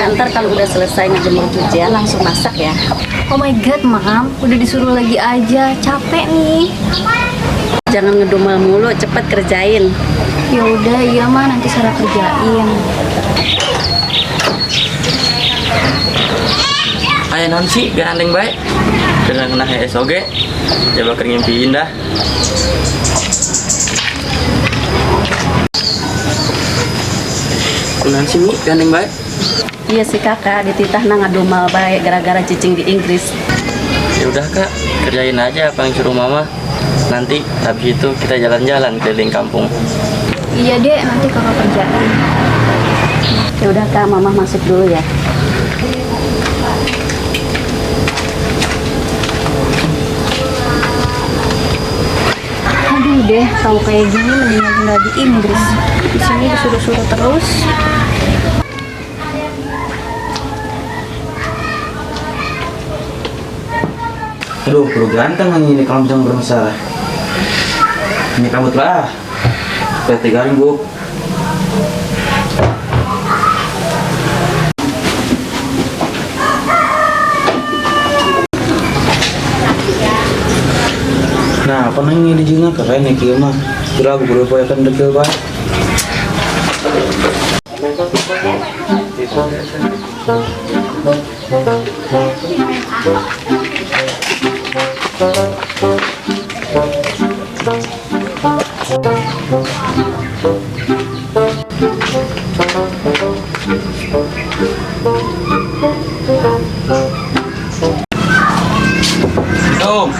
Kak, ntar kalau udah selesai ngejemur cucian langsung masak ya. Oh my god, Mam, udah disuruh lagi aja, capek nih. Jangan ngedumel mulu, cepet kerjain. Ya udah, iya mah nanti Sarah kerjain. Aya naon sih gandeng bae. Dengan kena hees oge. Coba keur ngimpi indah. Kunaon sih Mi gandeng bae? Iya sih kakak, dititah ngadumal bae gara-gara cicing di Inggris. Ya udah Kak, kerjain aja apa yang suruh Mama. Nanti habis itu kita jalan-jalan keliling kampung. Iya dek, nanti kakak kerjain. Ya udah kak, mama masuk dulu ya. Aduh deh, kalau kayak gini mendingan tinggal di Inggris. Di sini disuruh-suruh terus. Aduh, perlu ganteng ini kalau misalnya bermasalah. Ini rambut lah. PT garing, Bu. Nah, apa nanya di sini keren ya kieu mah. Kira aku kudu poekan dekil bae. Om,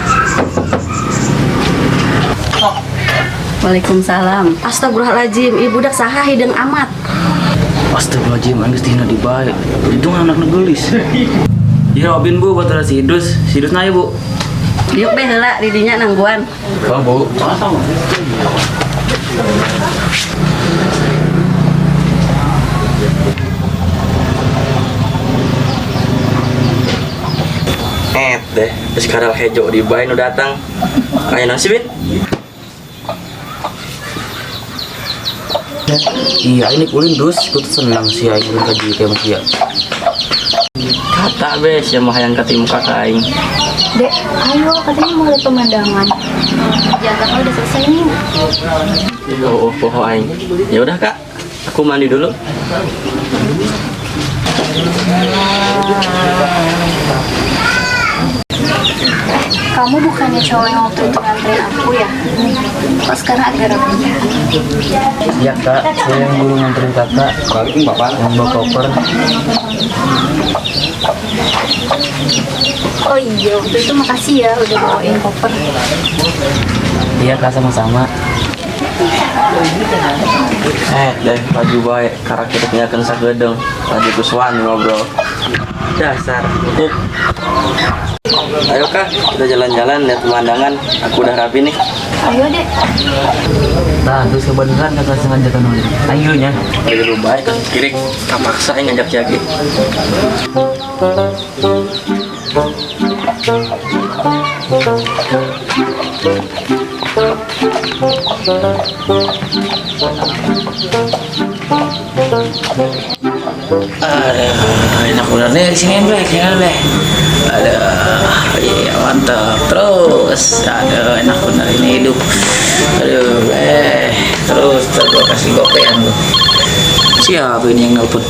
Waalaikumsalam. Astagfirullahaladzim, ibu dak saha hidung amat. Astagfirullahaladzim, anggeus tihina di bae. Itu anak gelis. Iya, Robin Bu, buat si Idus. Si Idus na Bu. Diuk deh heula didinya nangguan. Oh, Bu. Et deh, sekarang hejo di bae nu datang. Aya naon sih, Bin? Iya, ini kulin dus, ikut senang sih aing ulin kaji kayak masih ya. Kata be, sia mah hayang katimu ka aing. Dek, ayo katanya mau lihat pemandangan. Kerjaan kakak udah selesai nih. Oh, poho aing. Ya udah, Kak. Aku mandi dulu. Kamu bukannya cowok yang waktu itu nganterin aku ya? Kok sekarang agak rapi ya? Iya kak, saya yang dulu nganterin kakak, yang bawa koper. Oh iya, waktu itu makasih ya udah bawain koper. Iya kak, sama-sama. Eh, deh, baju bae karak kita tinggalkeun sagedeung. Lagi kuswan ngobrol. Dasar. Up. Ayo Kak, kita jalan-jalan lihat pemandangan. Aku udah rapi nih. Ayo dek. Nah, terus kebenaran kakak sengaja kan ulin. Ayo nya. Lagi lu bae ke kiri, kapaksa yang ngajak Jagi. Aduh, enak bener nih di sini bleh, sini bleh. Aduh, iya mantap. Terus, aduh enak bener ini hidup. Aduh, bleh. Terus, terus gua kasih gopean lu. Siapa ini yang nelpon?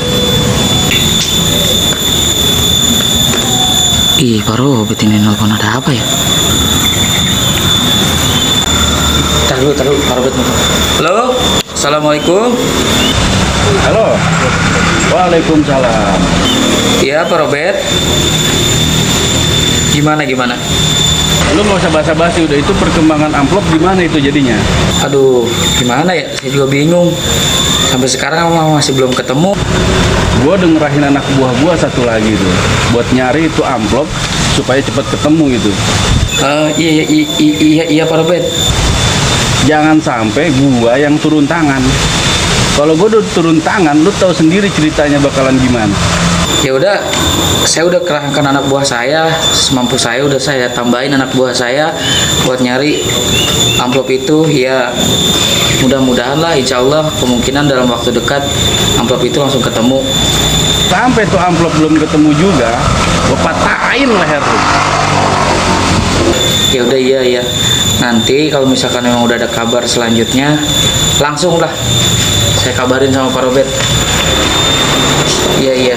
Ih, baru ini nelpon ada apa ya? Tar dulu, Pak Robert nelpon. Halo, assalamualaikum. Halo. Waalaikumsalam. Iya, Pak Robert. Gimana gimana? Lu nggak usah basa-basi, udah itu perkembangan amplop gimana itu jadinya? Aduh, gimana ya? Saya juga bingung. Sampai sekarang masih belum ketemu. Gua udah ngerahin anak buah gua satu lagi tuh buat nyari itu amplop supaya cepat ketemu gitu. Iya, iya, iya, iya, Pak Robert. Jangan sampai gua yang turun tangan. Kalau gua udah turun tangan, lu tahu sendiri ceritanya bakalan gimana. Ya udah, saya udah kerahkan anak buah saya, semampu saya udah saya tambahin anak buah saya buat nyari amplop itu. Ya mudah-mudahan lah, insya Allah kemungkinan dalam waktu dekat amplop itu langsung ketemu. Sampai tuh amplop belum ketemu juga, gua patahin leher lu. Ya udah, iya iya. Nanti kalau misalkan memang udah ada kabar selanjutnya, langsung lah saya kabarin sama Pak Robert. Iya iya.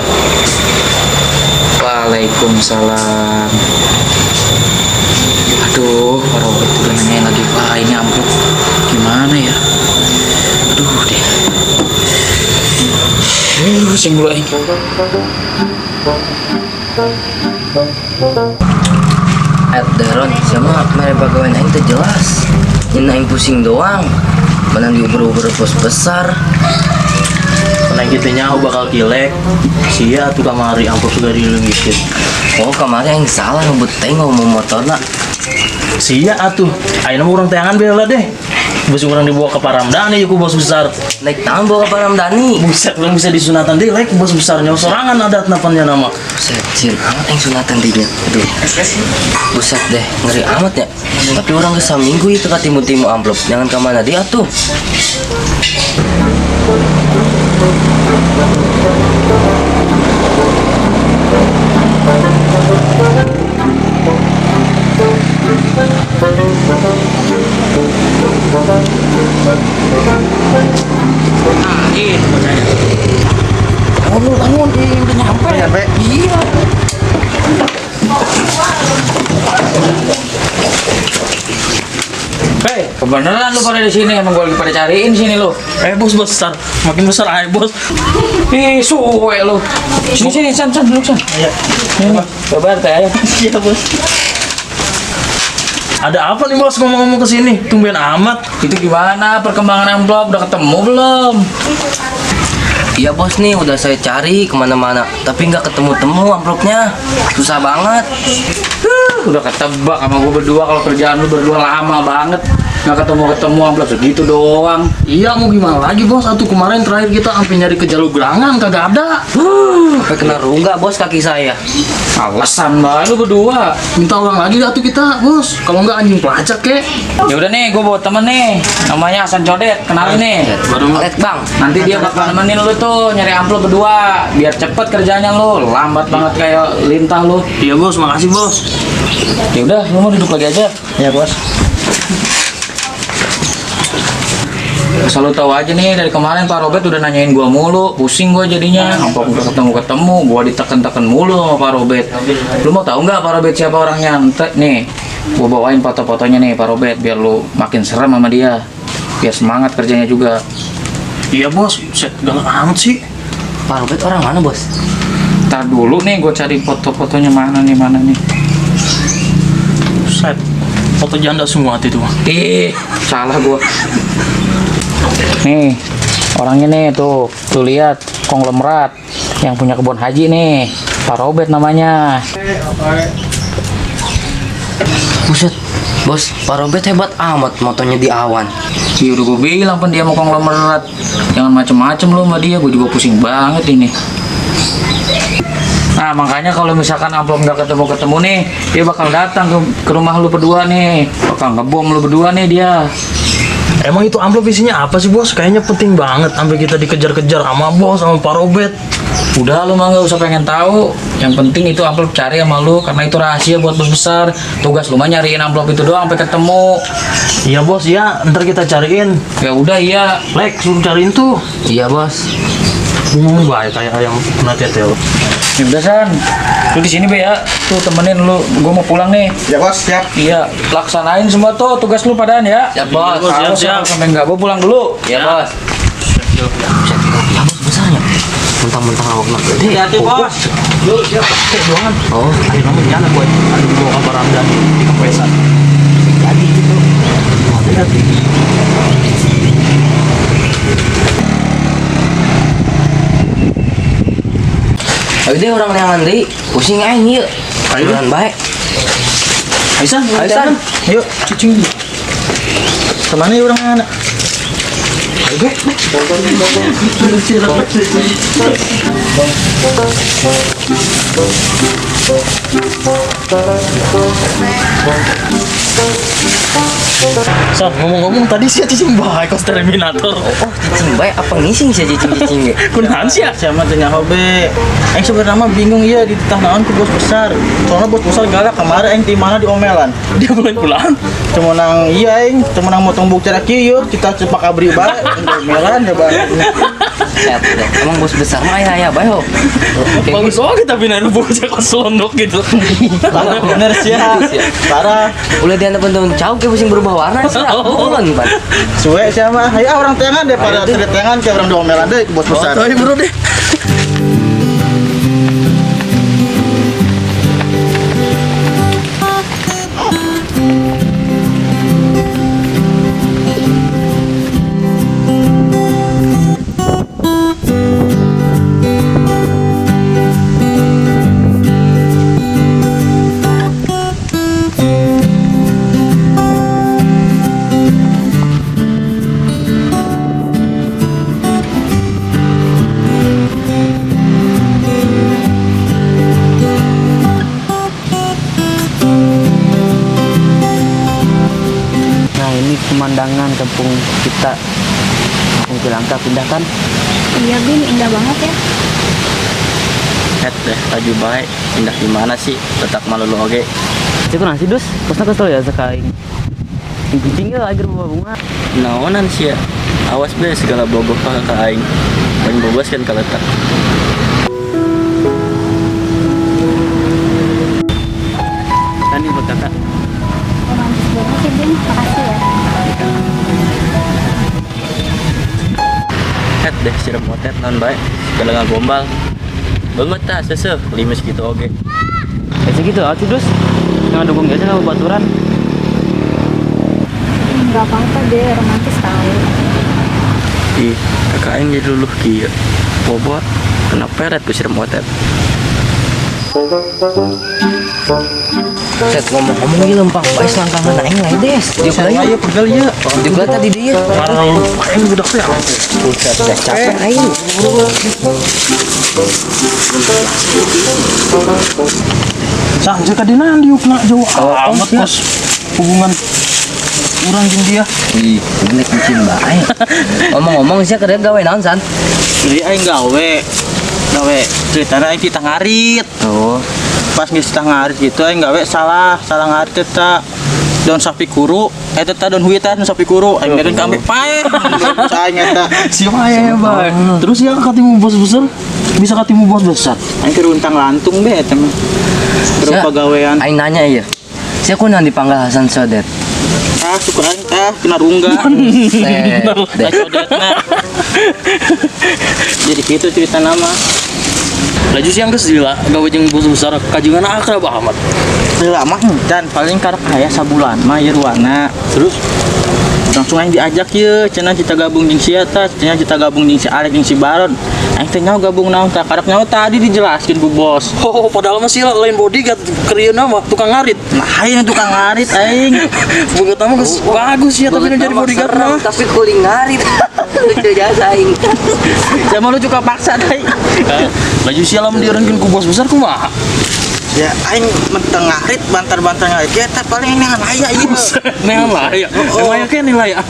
Waalaikumsalam. Aduh, Pak Robert udah nanyain lagi, Pak, ini amplop gimana ya? Aduh deh. Pusing gue. At Daron, sama mere pagawean aing teu jelas. Nyeun aing pusing doang. Mana diuber-uber bos besar. Mana kitu nyaho bakal kilek. Sia atuh kamari amplop sudah dileungikeun. Oh, kemarin aing salah ngebut teh ngomong motorna. Sia atuh, ayeuna mah urang teangan bela deh. Bos urang dibawa ke Paramdani ku bos besar. Naik tangan bawa ke Paramdani. Buset, urang bisa disunatan deh lek bos besar nyawa sorangan adat napannya nama. Buset, sieun amat aing sunatan dinya. Aduh. Buset deh, ngeri amat ya. Tapi urang geus saminggu itu katimu-timu amplop. Jangan ke mana dia tuh. Nah, itu bocahnya. Bangun lu, bangun. Ih, udah nyampe. Nyampe. Iya. Hei, kebeneran lu pada di sini, emang gua lagi pada cariin sini lu. Bos besar, makin besar ayo bos. Ih, suwe lu. Sini sini, san san duduk san. Iya. Ini, kabar teh ayam. Iya bos. Ada apa nih bos ngomong-ngomong ke sini? Tumben amat. Itu gimana perkembangan amplop? Udah ketemu belum? Iya bos nih, udah saya cari kemana-mana, tapi nggak ketemu-temu amplopnya. Susah banget. Udah ketebak sama gua berdua kalau kerjaan lu berdua lama banget. Nggak ketemu-ketemu amplop segitu doang. Iya mau gimana lagi bos? Atuh kemarin terakhir kita sampai nyari ke jalur gerangan kagak ada. Sampai kena rungga bos kaki saya. Alasan banget lu berdua. Minta uang lagi dah tuh kita bos. Kalau nggak anjing pelacak kek. Ya udah nih, gua bawa temen nih. Namanya Hasan Codet, kenalin nih. Baru Let bang. Nanti dia bakal nemenin lu tuh nyari amplop berdua biar cepet kerjanya lu. Lambat banget kayak lintah lu. Iya bos, makasih bos. Ya udah, lu mau duduk lagi aja. Iya bos. Asal lu tahu aja nih dari kemarin Pak Robert udah nanyain gua mulu, pusing gua jadinya. Amplop udah ketemu-ketemu, gua diteken-teken mulu sama Pak Robert. Lu mau tahu nggak Pak Robert siapa orangnya? Ente nih, gua bawain foto-fotonya nih Pak Robert biar lu makin serem sama dia. Biar semangat kerjanya juga. Iya bos, set galak amat sih. Pak Robert orang mana bos? Ntar dulu nih gua cari foto-fotonya mana nih, mana nih. Set, foto janda semua itu. Ih, salah gua. Nih, orangnya nih tuh, tuh lihat konglomerat yang punya kebun haji nih. Pak Robert namanya. Buset, bos, Pak Robert hebat amat motonya di awan. Iya udah gue bilang pan dia mau konglomerat. Jangan macem-macem lu sama dia, gue juga pusing banget ini. Nah makanya kalau misalkan amplop nggak ketemu-ketemu nih, dia bakal datang ke rumah lu berdua nih. Bakal ngebom lu berdua nih dia. Emang itu amplop isinya apa sih bos? Kayaknya penting banget sampai kita dikejar-kejar sama bos sama Pak Robert. Udah lu mah nggak usah pengen tahu. Yang penting itu amplop cari sama lu karena itu rahasia buat bos besar. Tugas lu mah nyariin amplop itu doang sampai ketemu. Iya bos, ya ntar kita cariin. Ya udah iya. Lek, suruh cariin tuh. Iya bos. Ngomong baik kayak ayam kena tetel. Ya udah San, lu di sini be ya. Tuh temenin lu, gua mau pulang nih. Ya bos, siap. Iya, laksanain semua tuh tugas lu padaan ya. Siap bos. Siap, Awas, siap. sampai nggak, gua pulang dulu. Iya bos. Buset, ya bos besarnya. Mentang-mentang awakna gede. Hati-hati, Bos. Yuk, siap. Eh, doangan. Oh, Ayo nama jalan boy. Anu dibawa ka Ramdan di kempesan. Jadi gitu. Hati-hati. Ayo deh urang neangan deui. Pusing aing ieu. Ayo. Jalan bae. Ayo, San. Ayo, San. Yuk, cicing. Kemana ya orang anak? Ayo, gue. San, ngomong-ngomong tadi sih cicing bae kos Terminator. Oh, cicing bae apa ngising sih cicing-cicing ge? Kunaon sih ya? Siapa tanya hobe? Aing sebenarnya mah bingung ya dititah naon ku bos besar. Soalnya bos besar galak kemarin aing di mana diomelan. Dia mulai pulang. Temenang iya aing, temenang motong buk cara kieu, kita cepak abri bae, diomelan ya bae. Siap, deh. Emang bos besar mah aya aya bae ho. Bagus oke tapi naru bocah kos londok gitu. Parah bener sih ya. Parah. Ulah diantep temen cau ke pusing berubah warna sih. Ulun, Pan. Suwe siapa? Ayo ah, orang tengan deh pada tengan kayak orang diomelan deh ke bos besar. Tapi bro deh. Nah, ini pemandangan kampung kita. Kampung Cilangka pindah kan? Iya, Bin, indah banget ya. Het deh, laju bae. Pindah di mana sih? Letak malu lu oge. Itu nasi dus, kosna kesel ya sekali. Kucing ge lagi bawa bunga. Naonan sih ya. Awas be segala bogoh ka aing. Paling bobos kan kaletak. Tani buat kakak. Romantis banget ya, Bin. Makasih ya. Het deh sirup motet naon bae. Segala ngagombal. Banget tah seseuh limes gitu oge. Ya segitu atuh dus. Jangan dukung aja sama baturan. Nggak apa-apa deh, romantis tau. Ih, kakak aing jadi luluh kieu. Bobo, kena peret ku sirup motet. Set ngomong-ngomong ieu lempang bae selangkangan aing lain des. Dia Saya ayo pegel ya. Juga tadi dia. Karena lu aing budak teh. Buset deh capek aing. San, jika dina diukna jauh amat kos hubungan urang jeung dia. Ih, ini kucing bae. Ngomong-ngomong sih kerja gawe naon San? Jadi aing gawe. Gawe ceritana aing kita ngarit. Tuh. Pas geus kita ngarit gitu aing gawe salah, salah ngarit eta daun sapi kuru, eta teh daun huitan daun sapi kuru, aing beren kambing paeh. Aing eta. Siapa ya, bae. Terus ya katimu bos besar, bisa katimu bos besar. Aing keur untang lantung be eta mah. Berupa gawean. Aing nanya iya. Siapa kunaon dipanggil Hasan Sodet? Ah, suka aing teh kena rungga. Set deh. Sodetna. Jadi gitu cerita nama. Laju siang geus lila gawe jeung bos besar kajungan akrab amat. Lama dan paling karek aya sabulan mah ieu ruana. Terus Langsung aing diajak ye, cenah kita gabung jeung si eta, cenah kita gabung jeung si Arek jeung si Baron. Aing teh nyaho gabung naon tah, karek nyaho tadi dijelaskeun ku bos. oh, padahal mah sih lain bodyguard kerieuna mah tukang ngarit. Nah, aing tukang ngarit aing. Boga mah geus bagus ya tapi nu jadi bodyguard mah. Tapi kuling ngarit. Lucu jasa aing. Sama lu juga paksa dai. Laju sia lamun dieureunkeun ku bos besar kumaha? Ya aing menteng ngarit bantar-bantar ngarit ya teh paling neangan aya ieu. Neangan lah ya. Oh. Emang ya nilai ah.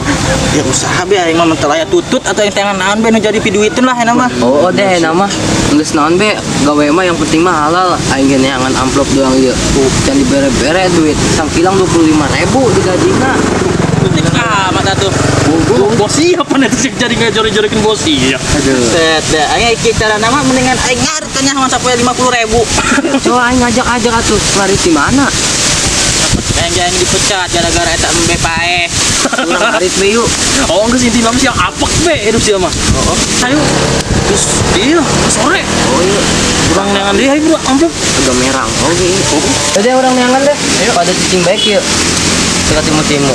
Ya usaha be aing mah mentel aya tutut atau yang tengan naon be nu jadi piduiteun lah enak mah. Oh, deh nama geus naon be gawe mah yang penting mah halal aing ge neangan amplop doang ieu. Jangan dibere-bere duit sangkilang 25.000 digajina. Amat atuh. Bos siapa nih sih jadi ngajori-jorikin bos iya. Aduh. Set deh, aing iki cara nama mendingan aing ngarit teh nyaho sampai 50.000. Coba aing ngajak-ajak atuh lari di mana? Aing jangan dipecat gara-gara eta embe paeh. Urang arit we yuk. Oh, geus intina mah sia apek be hidup sia mah. Heeh. Ayo. Terus iya, sore. Oh iya, Urang neangan deui hayu bro, amplop. agak merang. Oke. Udah urang neangan deh. Ayo ada cicing baik yuk. Suka timu-timu.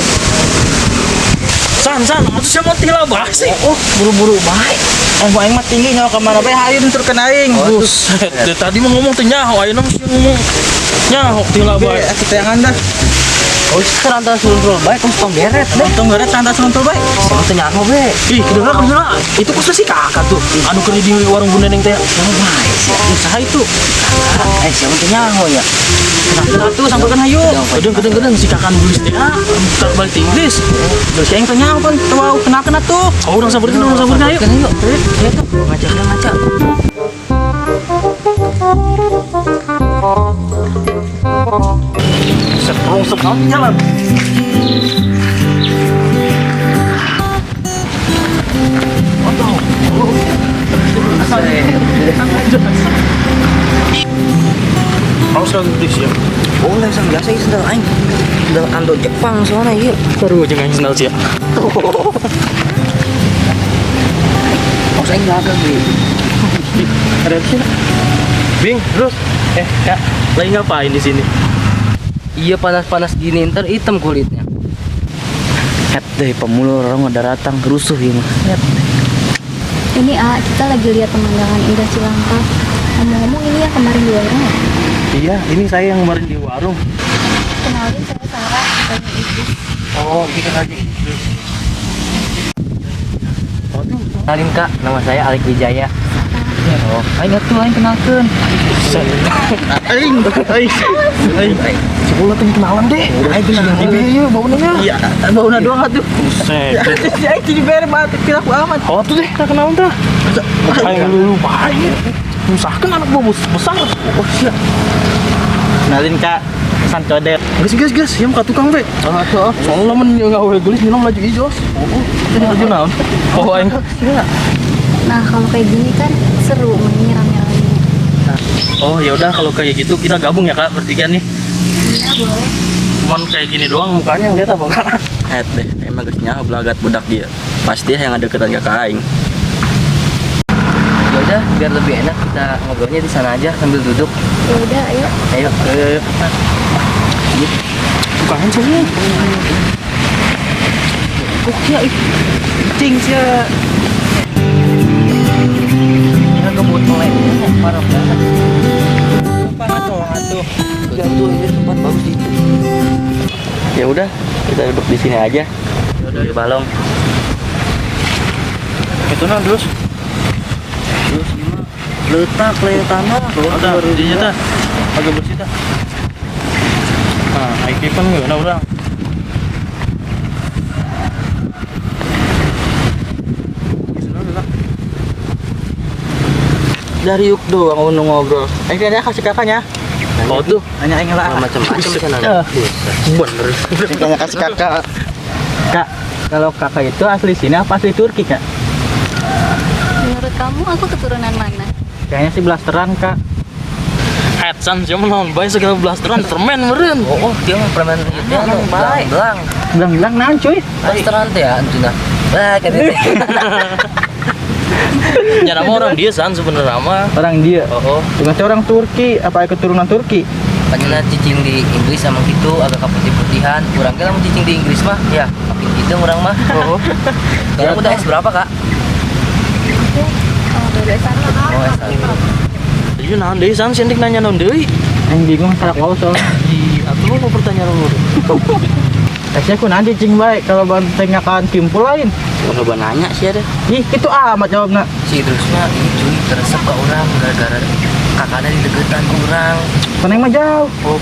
San, san, atuh sia mah tila bae sih. Oh, buru-buru bae. Eh, aing mah tinggi nyawa ka mana bae hayu nuturkeun aing. Buset, dari tadi mah ngomong teh nyaho, ayeuna mah sia ngomong nyaho tila bae. Kita yang anda. Oh, sekarang tas suntul bae kos tong geret deh. Tong geret santai suntul bae. Sama teh nyaho be. Ih, kedengeran kedengeran. Itu kosnya si kakak tuh. Anu keur di warung Bunda Neng teh. Oh, bae sih. Usaha itu. Eh, siapa teh nyaho ya? Atuh sampeurkeun hayu. Kedeng kedeng kedeng si kakak nulis teh. Ah, balik ti Inggris. Terus aing teh nyaho pan teu kenalkeun atuh. Oh, urang sampeurkeun ayo. Kan yuk. Ayo tuh, ngajak ngajak. Serungsep kamu jalan. Harus kan Inggris ya. Boleh sang biasa ieu sendal aing. Sendal ando Jepang soalnya ieu. Baru aja nggak sendal sih ya. Oh, aing gagal be. Ada apa sih? Bing, terus kak, lagi ngapain di sini? Iya panas-panas gini ntar hitam kulitnya. Het deh pemulur orang udah datang rusuh ya mah. Ini A, kita lagi lihat pemandangan indah Cilangkap. Ngomong-ngomong ini yang kemarin di warung ya? Iya, ini saya yang kemarin di warung. Kenalin saya Sarah, kakaknya Idris. Oh, ini kakaknya Idris. Oh, tuh. Kenalin kak, nama saya Alik Wijaya. Oh, aing atuh aing kenalkeun. Aing, aing, aing. Sekolah tuh kenalan deh. Aing kenalan. Iya, bauna nya. Iya, Bauna doang atuh. Buset. Si aing jadi bere banget kira aku amat. Oh tuh deh, tak kenalan tah. Aing lu baik. Musahkan anak gua besar. Oh, siap. Kenalin Kak San Codet. Gas gas gas, yang ka tukang be. Oh, atuh. Soalnya lamun ngawe gelis minum laju ijos. Oh, laju naon? Oh, aing. Nah, kalau kayak gini kan seru mainnya rame-rame. Oh, ya udah kalau kayak gitu kita gabung ya, Kak, bertiga nih. Iya, boleh. Cuman kayak gini doang mukanya lihat apa, Kak? Het deh, emang geus nyaho belagat budak dia. Pasti yang ada deketan kakak aing. Ya udah, biar lebih enak kita ngobrolnya di sana aja sambil duduk. Ya udah, ayo. Ayo, ayo, ayo. Bukan sih. Kok ya ih. Cing sia. Ini kebut meleknya parah banget. Panas doang atuh. Itu ini tempat bagus itu. Ya udah, kita duduk di sini aja. Di balong. Itu nah terus. Terus gimana? Letak letak tanah. Ada dinya tah. Agak bersih tah. Nah, aing pan ngeuna urang. Dari yuk doang ngono ngobrol. Aing tanya kasih kakaknya. Oh tuh, Nanya aing lah. Macam-macam sana. bener. Aing tanya kasih kakak. Kak, kalau kakak itu asli sini apa asli Turki, Kak? Menurut kamu aku keturunan mana? Kayaknya sih blasteran, Kak. Headsan sih mah naon bae segala blasteran permen meureun. Oh, dia mah permen itu anu belang belang. Bilang-bilang naon, cuy? Blasteran teh ya, antuna. Lah, kan itu. Ya nama orang dia san sebenarnya mah. Orang dia. Oh, oh. Bukan sih orang Turki, apa keturunan Turki? Panyana cicing di Inggris sama gitu agak keputih-putihan. Kurang ge lamun cicing di Inggris mah, ya makin gitu orang mah. Oh. Sekarang udah S berapa, Kak? Aku baru S1. Oh, S1. Iya naon deui san sih nanya naon deui. Aing bingung salah kau soalnya. Di atuh apa pertanyaan lu? Tesnya aku nanti cing baik kalau banteng akan kimpul lain. Coba nanya sih ada. Ih, itu amat jawabna. Si Idrus mah ini cuy teresep ke orang gara-gara kakaknya dideketan ke orang. Peneng mah jauh. Oh,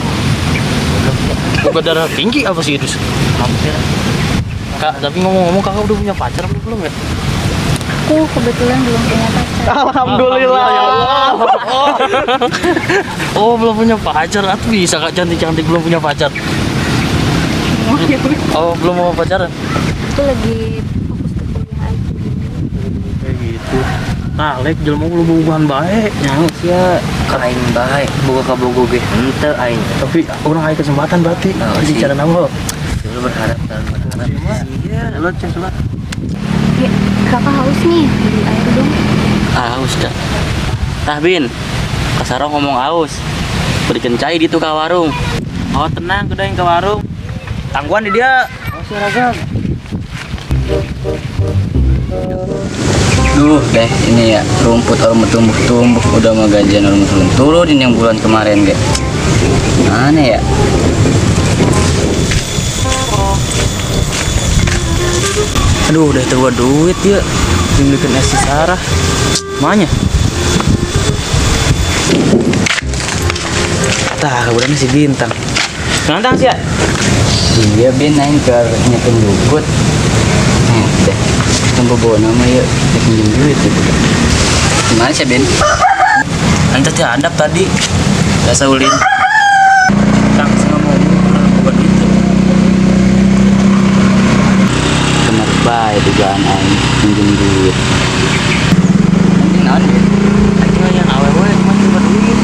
Bukan darah tinggi apa sih itu? hampir. Kak, tapi ngomong-ngomong kakak udah punya pacar belum ya? Aku kebetulan belum punya pacar. Alhamdulillah. Ya Allah. Oh. Oh, belum punya pacar. Atau bisa kak cantik-cantik belum punya pacar? Oh, belum mau pacaran? Aku lagi fokus ke kuliah aja. Kayak gitu. Nah, lek jelema belum bobogohan bae. Nyaho sia aing bae boga ka bogo ge henteu aing. Tapi urang aya kesempatan berarti. Oh, Jadi sih. cara nama. Dulu berharap dan berharap. Iya, lo cek coba. Ya, kakak haus nih, beli air dong. Aus dah. Tah Bin, kasaro ngomong aus. Berikan cai di tuh ke warung. Oh tenang, kudu yang ke warung. Tangguhan di dia. Oh, si ragam. Duh deh ini ya rumput orang tumbuh-tumbuh udah mau gajian orang turun turun yang bulan kemarin ge. Mana ya? Aduh, udah tua duit ya. Dibelikan es si Sarah. Mana? Tah, kemudian si Bintang. Nantang sih ya? Iya bin naik ke nyepen jukut. Deh. Tunggu bawa nama ya, dia pinjam duit ya. Gimana sih Bin? Anca andap tadi. Gak ulin. Tang sih ngomong buat itu. Bener bae dugaan aing pinjam duit. Penting naon Bin? Aing yang awewe cuma coba duit.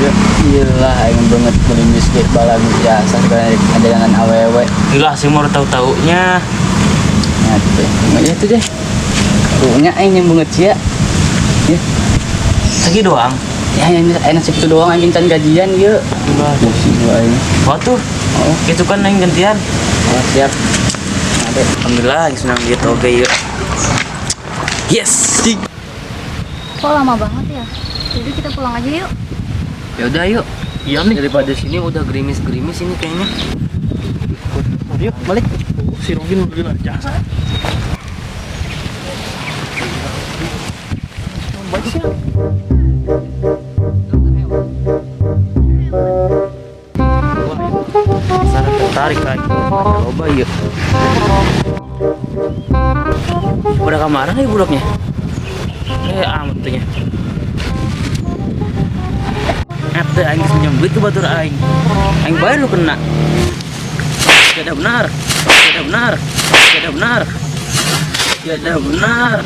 Ya iyalah aing banget kulimis ge balagu biasa sekarang ajaran awewe. Gila sih mau tahu-taunya. Ya teh, ya itu deh. Punya aing yang banget sih ya. Ya. Lagi doang. Ya yang enak situ doang anjing can gajian ieu. Pusing gua aing. Wah tuh. Oh, Itu kan yang gantian. oh siap. Ada. Alhamdulillah lagi senang gitu oke yuk. Yes. Kok lama banget ya? Jadi kita pulang aja yuk. Ya udah yuk. Iya nih. Daripada sini udah gerimis-gerimis ini kayaknya. Yuk, balik. Si Rogin udah jasa. Baik sih. Sarah tertarik lagi. Coba yuk. Udah kemarin nih bulognya. Amat tuhnya. Ate aing geus minjem duit ke batur aing. Aing bayar lu kena. Tidak benar. Tidak benar. Tidak benar. Tidak benar.